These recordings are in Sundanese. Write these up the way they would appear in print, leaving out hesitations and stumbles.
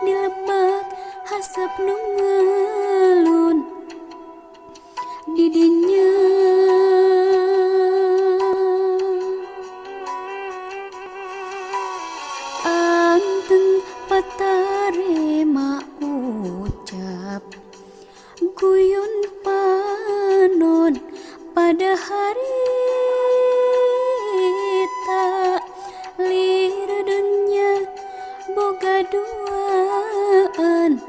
Dilebak haseup nu ngelun didinya. Anteng patarema ucap guyun panon pada harita lir dunya boga duaan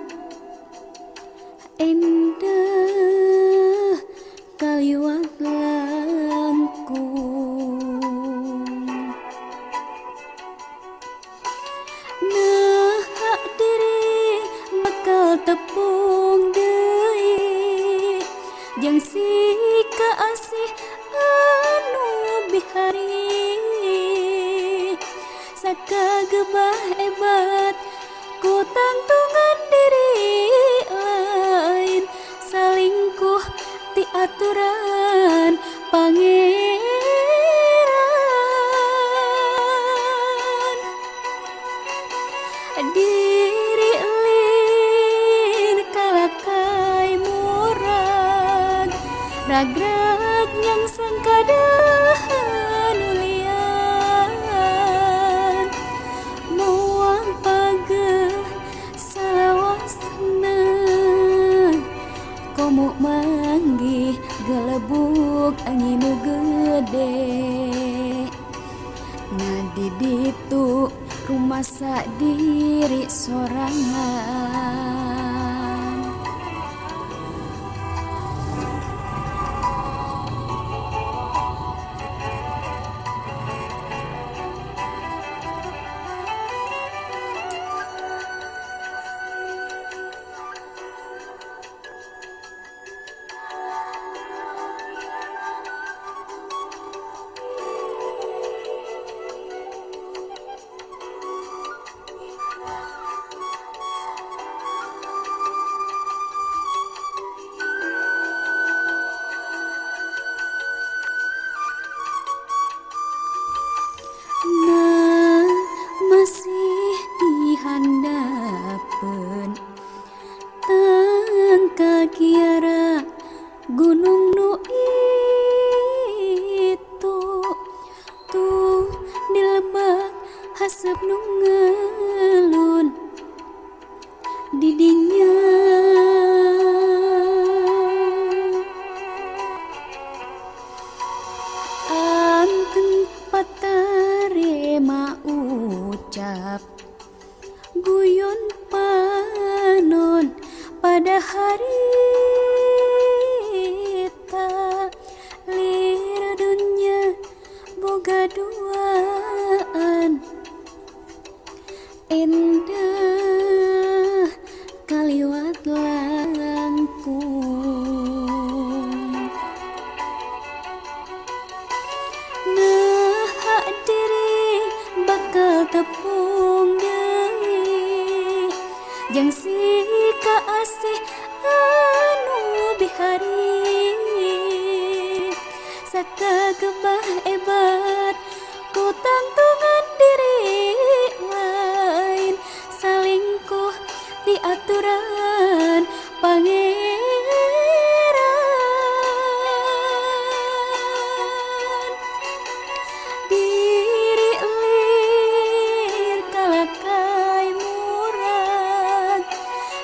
endah kaliwat langkung. Nah diri bakal tepung deui jeung si kaasih anu bihari sakagebah ebat ku tangtungan diri lain salingkuh ti aturan pangeran. Diri lin kalakai murag ragrag yang sangkadahan ulian moal pageh salawasna komo manggih gelebuk angin nu gede. Nah di ditu rumasa diri sorangan. Nah masih dihandapeun tangka kiara gunung nu itu tuh dilebak haseup nu ngelun didinya. Anteng patarema ucap guyon panon pada harita lir dunya boga duaan endah kaliwat langkung. Nah diri bakal tepung deui jeung si kaasih anu bihari sakagebah ebat ku tangtungan diri lain salingkuh ti aturan pangeran. Diri lir kalakai murag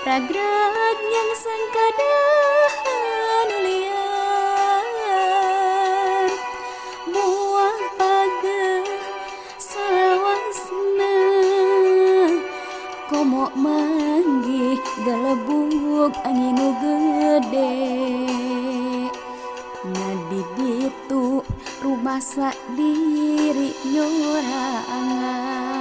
ragrag yang sangkadahan ulian moal pageh salawasna komo manggih gelebuk angin nu gede. Nah di ditu rumasa diri nyorangan.